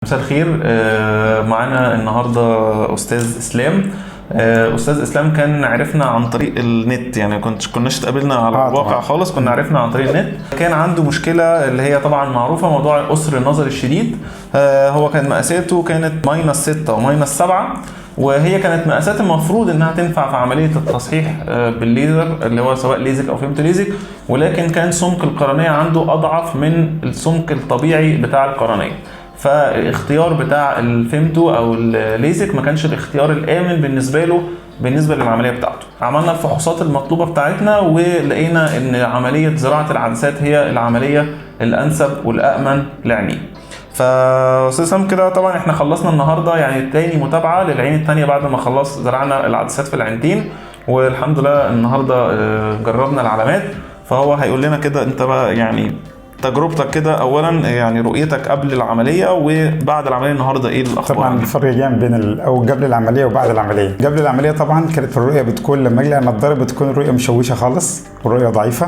مساء الخير. معانا النهارده استاذ اسلام. استاذ اسلام كان عرفنا عن طريق النت، يعني كناش اتقابلنا على الواقع خالص، كنا عرفنا عن طريق النت. كان عنده مشكلة اللي هي طبعا معروفه، موضوع قصر النظر الشديد. هو كان مقاساته كانت -6 و-7، وهي كانت مقاسات المفروض انها تنفع في عملية التصحيح بالليزر اللي هو سواء ليزك او فيمتو ليزك، ولكن كان سمك القرنيه عنده اضعف من السمك الطبيعي بتاع القرنيه، فالاختيار بتاع الفيمتو او الليزك ما كانش الاختيار الامن بالنسبة له بالنسبة للعملية بتاعته. عملنا الفحوصات المطلوبة بتاعتنا ولقينا ان عملية زراعة العدسات هي العملية الانسب والامن لعينيه. فاستاذ سام كده طبعا احنا خلصنا النهارده يعني تاني متابعه للعين الثانية بعد ما خلص زرعنا العدسات في العينتين، والحمد لله النهارده جربنا العلامات. فهو هيقول لنا كده انت بقى يعني تجربتك كده اولا، يعني رؤيتك قبل العملية وبعد العملية النهارده ايه الاخبار؟ طبعا الفرق جامد بين او قبل العملية وبعد العملية. قبل العملية طبعا كانت الرؤية بتكون لما اجي النضارة بتكون الرؤية مشوشة خالص والرؤية ضعيفة،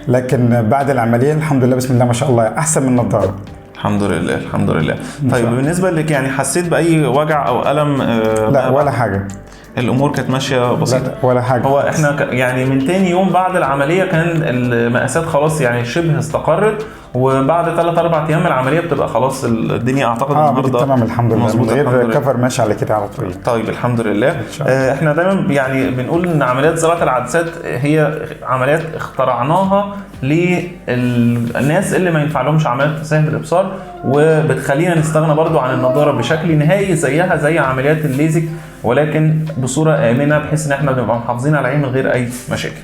لكن بعد العملية الحمد لله بسم الله ما شاء الله احسن من النضارة. الحمد لله الحمد لله. طيب بالنسبة لك يعني حسيت باي وجع او الم؟ لا ولا حاجة، الامور كانت ماشية بسيطة. لا ولا حاجة. هو احنا يعني من تاني يوم بعد العملية كان المقاسات خلاص يعني شبه استقرت، وبعد 3 4 ايام العملية بتبقى خلاص الدنيا اعتقد النهارده تمام الحمد لله، مظبوط من غير cover ماشي على كده على طول. طيب الحمد لله. احنا دايما يعني بنقول ان عمليات زراعة العدسات هي عمليات اخترعناها للناس اللي ما ينفع لهمش عمليات تصحيح الابصار، وبتخلينا نستغنى برضو عن النضارة بشكل نهائي زيها زي عمليات الليزك، ولكن بصورة امنه بحيث ان احنا بنبقى محافظين على العين من غير اي مشاكل.